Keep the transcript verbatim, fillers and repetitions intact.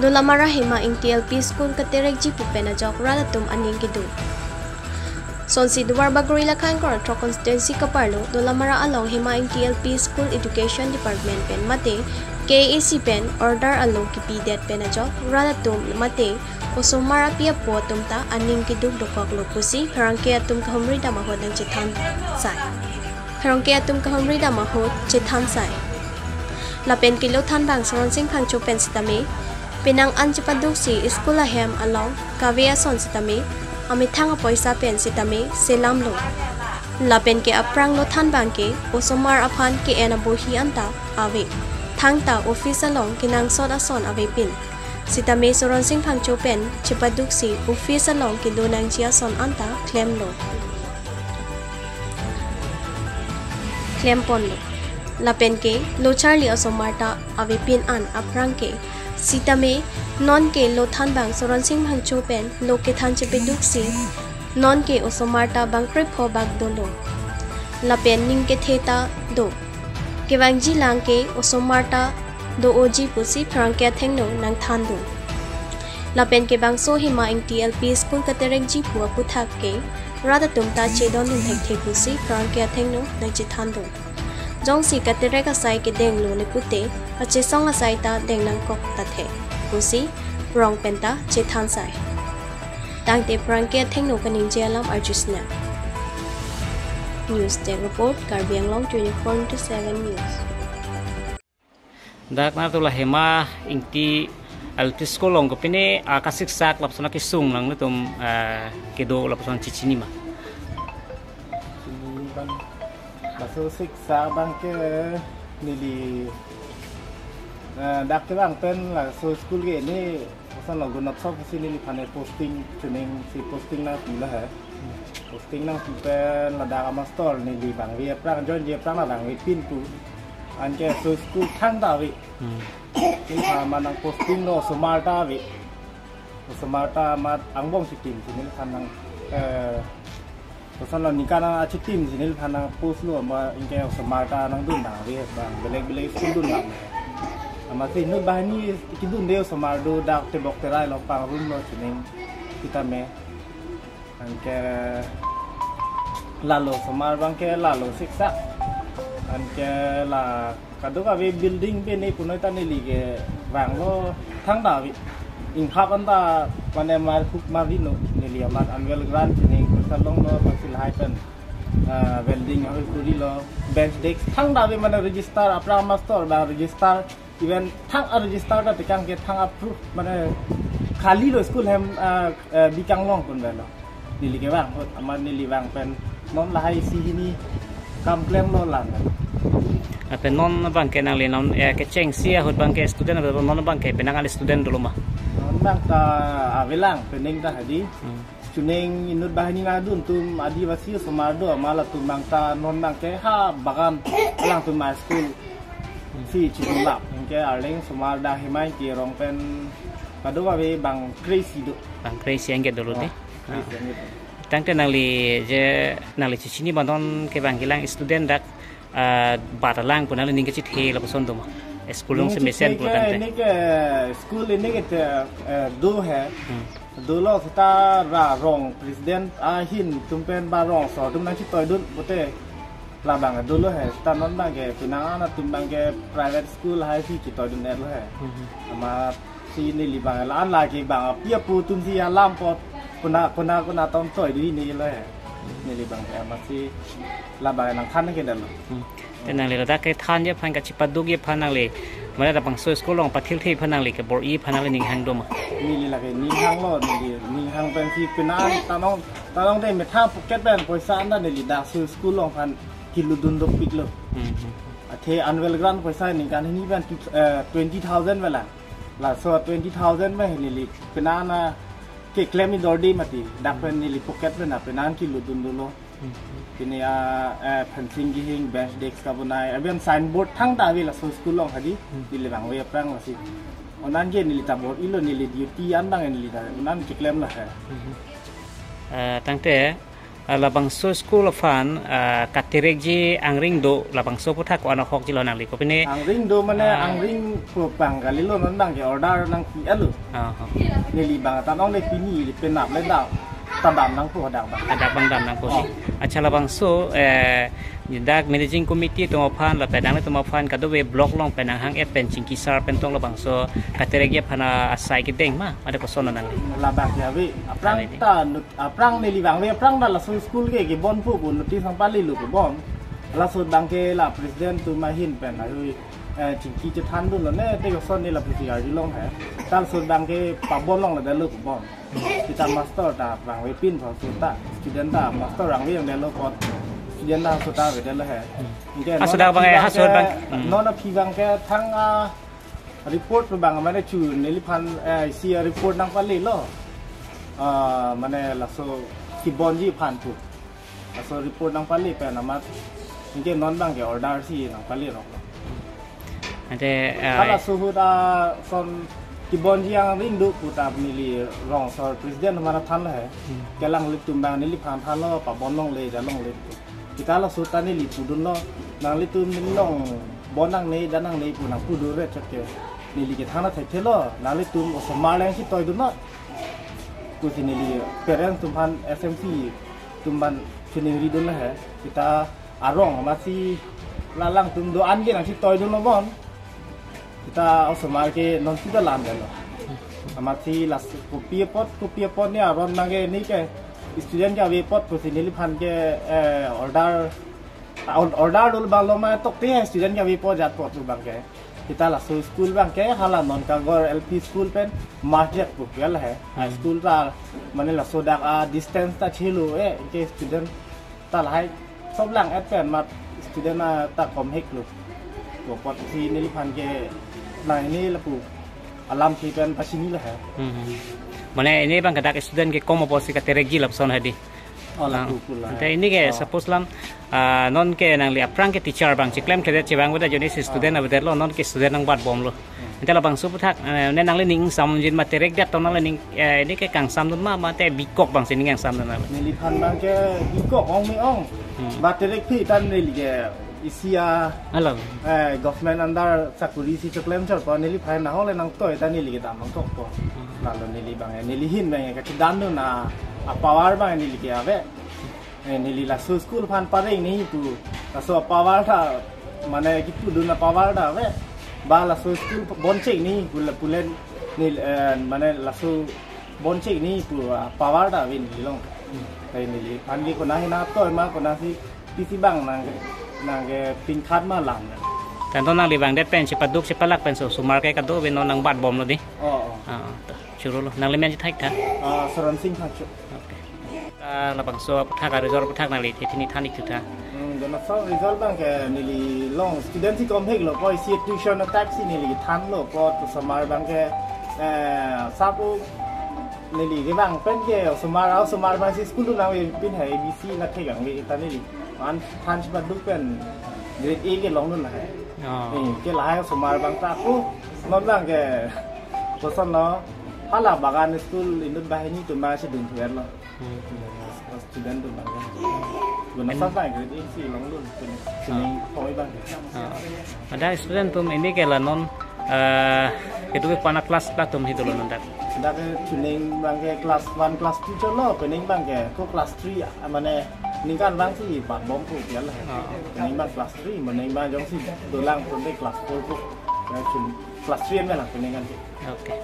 Dolamara Hema Ingti L P School katerekji pu pen ajok rat atum aning keduk. Sonsi Duarbagori Lakhan Korathok constituency kaparlo Dolamara along Hema Ingti L P School Education Department pen mate K A A C pen order alo kipidet pen ajok rat atum mate osomar api apo atum ta aning keduk dokoklo pusi pherangke atum kahumri dam ahut nangchethan sai. Pherangke atum kahumri dam ahut chethan sai. Lapen ke lo thanbang Soronsing Phangcho pen sitame penang an chepaduksi school ahem along kave ason sitame amethang apoisa pen sitame selamlo. Lapen ke aphrang lo thanbang ke osomar aphan ke-en abohi anta ave. Thangta office along kenangsot ason avepin. Sitame Soronsing Phangcho pen chepaduksi office along kedo nangji ason anta klemlo. Klemponlo. Lapen ke lo charli osomar ta avepin an aphrang ke. Sitame non ke lo thanbang Soronsing Phangcho pen lo kethan chepaduksi non ke osomar ta bangkrepho bak dolo. Lapen ning kethe ta do. Kevangji lang ke osomar ta do-oji pusi pherangke athengno nangthandun. Lapen ke bangso Hema Ingti L P School katerekji pu aphuthak ke rat atum ta chedondun thekthe pusi pherangke athengno nangchethandun. Jongsi katerek asai kedenglo ne pute, kachesong asai ta deng nangkok ta the pusi rong pen ta chethan sai. Tangte pherangke athengno kaningje alam arjusna. News Desk Report, Karbi Anglong twenty-four into seven News. Dak nangtum la Hema Ingti L P School along kopine akasiksak lapuson akesung nangtum, eh, kedo lapuson chechini ma? Chini abang, laso siksak abang ke neli, eh, dak kevang pen laso school ke ne, lason lo Gunotsav si neliphan posting, chuning si posting nangpilo he. Posting nangpi pen ladak amastor neli bangve aphrang, joinji aphrang la bangvepin pu. Anke laso school thangta ave. Hmm. Neliphan amat nangpostinglo osomar ta ave. Osomar ta amat angbong chitim si neliphan nang, eh, lason lo ningkan achitim si neliphan nangpostlo, amat anke osomar ta nangdun bangve, bang belek belek school dun lang. Amatsi inut banghini kedunde osomar do, dak tebok terai along pangrumlo chuning sitame. Anke lalo osomar abang ke lalo siksak. Anke la kadokave building bene punoi ta neli kevanglo thangta ave. Inghap anta mane mar huk mar dino neli amat annual grant chuning pursa longlo, pursa lahai pen, ah, welding ahoi kurilo, bench desk thangta ave mane register aphrang amastor abang register. Even thang a-register ta tekang ke thang a-proof mane khali lo school hem, ah, eh, bikang long pun belo. Neli kevang ahut amat neli vang pen non lahai isi hini kam klemlo lang. Ape non abang ke nangli non, eh, kechengsi ahut abang ke student ape non abang ke penang ali student dolo ma? Non abang ta avelang pening ta hadi. Hmm. Chuning inut banghini nangdun atum Adivasi osomar do, amat latum abang ta non abang ke ha bagan alangtum a-school si chidunlap. Anke arleng osomar dak Hema Ingti arong pen kadokave bang kre-isi do. Bang kre-isi anke dolo de. Oh, kre-isi anke do. Tangte nangli je nangli chechini abang non kevang kelang student dak, ah, bat alang pu nangli ning kechethe lapuson do ma? School along si mesen pu tangte. Ning kechethe ke, ning ke school ning ke, eh, do he. Hmm. Dolo seta ra rong president ahin atum pen ba rong so atum nangchetoidun pute labang dolo he. Seta non abang ke penang an atum abang ke private school hai si chetoidun-etlo he. Mhm. Amatsi neli abang la-an lake abang api apo atum si alam apot kona kona kona tom toidun-elo he. Neli abang ke amatsi labang nangthan ke dalo. Hmm. Te nangli ladak kethanji aphan kachepadukji aphan nangli, mane labangso school along pathilthe aphan nangli kebor-i aphan nangli ning hang do ma? Neli lake ning hanglo, neli ning hang pensi penang tanong tanong te methang pocket pen poisa anta neli dak so school along aphan kelutdun dopiklo. Hmm, hmm. Athe annual grant poisa ningkan hini pen, eh, twenty thousand ave lang. Laso twenty thousand pen neli penang na keklem idor de mati, dak pen neli pocket pen na penang kelutdun dolo. Pini a, eh, fencing kehing, bench desk kabonai, even signboard thangta ave laso school along hadi, Hmm. neli bangve aphrang lasi. Onan ke neli ta bor-ilo, neli duty an abang neli ta, onan keklemlo he. Hmm. Eh, tangte, Ah, labangso school aphan, ah, katerekji angring do, labangso aputhak ko-an ahokji lo nangli kopine? Angring do mane, ah, angring pu abang kalilo, non abang ke order nangpi-etlo. Ah, ah. Neli abang ta nong le pini le penap le dam, ta dam nangpo hadak abang. Hadak abang dam nangpo. Oh. Accha, labangso, eh, dak managing committee atum aphan lapen nanglitum aphan kadokave block along pen nanghang-et pen chingki sar pen tong labangso katerekji aphan asai kedeng ma, mate koson nangli? Labang ke ave, aphrang ave dei. Ta nut- Aphrang neli vangve aphrang ta laso school ke kebonpo pu notice nangpalelo kebon. Laso abang ke la president atum ahin pen ahui, eh, chingki chethandunlo ne, te koson ne lapusi arjulong he. Ta laso abang ke pabon longledetlo kebon. Seta master ta vangve pin, laso ta student ta master vangve yangdetlo apot, student ta laso ta avedetlo he. Anke haso non dak abang, eh, aphi haso abang ke, abang ke, hmm, non aphi abang ke thang, ah, report pu abang mane chu neliphan, eh, isi a-report nangpalelo. Ah, mane laso kebonji aphan pu. Laso report nangpale pen amat anke non abang ke order si nangpale rok. Ante, ah, hala suhut ason kebonji angring do pu ta neli rong asor president amat thanlo he. Hmm. Kelang ilitum abang neliphan thanlo, pabon longle, ja longle pu. Seta laso ta neli pudunlo, nanglitum neli along bon nangne, dan nangne pu nangpudunre chot ke. Neli ke thana thekthelo, nanglitum osomar along si toidun non pusi neli parents atum aphan, S M C atum aphan chiningridunlo he. Seta arong amatsi la alangtum do-an ke nangsi toidunlo bon. Seta osomar ke non sita lamdetlo. Amatsi lasi kopi apot, kopi apot ne aron abang ke ne ke student ke ave apot pusi neliphan ke, eh, order, or-, order dolo abang lo ma tok te student ke ave apot jat apot abang ke. Seta laso school abang ke hala non Kagor L P school pen merge pu ke la he. Hmm. School ta mane laso dak a-distance ta chelo, eh, ke student ta lahai sob lang-et pen amat student, ah, ta komheklo. Ko apotsi neliphan ke nang ne lapu alam si pen pachinilo he. Hmm, hmm. Mane ne abang ke dak student ke kom apotsi katerekji lapuson he dei. Oh, ah, lapu pu la. Ante ne ke, oh, suppose lam, ah, non ke nangli aphrang ke teacher abang chiklemkledet chevang avedet ajoine si student, ah, avedetlo, non ke student nangbatbomlo. Ante labangso aputhak, eh, ne nangli ning ingsamjin ma, terekdet tong nangli ning, eh, ne ke kangsamdun ma, mate bikok abang si ning kangsamdun nangli? Neliphan abang ke bikok ong me ong. Hmm. Ba terekphi ta neli ke isi a, alam, eh, government under sakuri si choklem chorpo, neliphan nahok le nangtoi ta neli ke dam nangkokpo. Hmm. Lalo neli abang, eh, neli ahin abang, eh, kachedandun a, a-power abang neli ke ave. Eh, neli laso school aphan pareng nangji pu, laso power ta, mane kipudun a-power ta ave. Ba laso school bonchek nangji pu le, pu le neli, eh, mane laso bonchek nangji pu, ah, power ta ave neli along. Tei neliphan ke konat ahin nangtoi ma, konat si pisi abang nang, nang ke pingkhat ma lang. Tangte nangli vangdet pen chepaduk chepalak pen so osomar ke kadokave non nangbatbomlo dei. Oh, oh. Ah, to, chorolo. Nangli men chethek tha? Ah, Soron Sing Phangcho. Okay. Ah, labangso aputhak a-result aputhak nangli the pini than-ik thu tha. Hmm, donasar result abang ke neli along student si komheklo, ko isi tuition a-type si neli thanlo, ko osomar abang ke, eh, sapu neli kevang pen ke osomar, osomar abang si school nangve pin he, A B C nangthek vangve ta neli. An than chepaduk pen grade A ke longdun he. Oh. Eh, ke lahai osomar abang ta ako, non abang ke kosonlo, hala Bagan school inut banghini atum abang chedun thuverlo. Hmm. Student atum abang. Guna, en- sa sa grade A si longdun, kuning, ah, kuning poi abang. Ah. Ada student atum ini ke la non, eh, kedo ke ko-an a-class latum si dolo non dak? Dak ke kuning abang ke class one, class two cholo, kuning abang ke ko class three, ah, mane ningkan abang si batbom pu dia la. Ah. Kuning abang class three, mane abang jongsi dolang pun de class four pu. Ya, kun-, class three an lang kuning kan. Okay.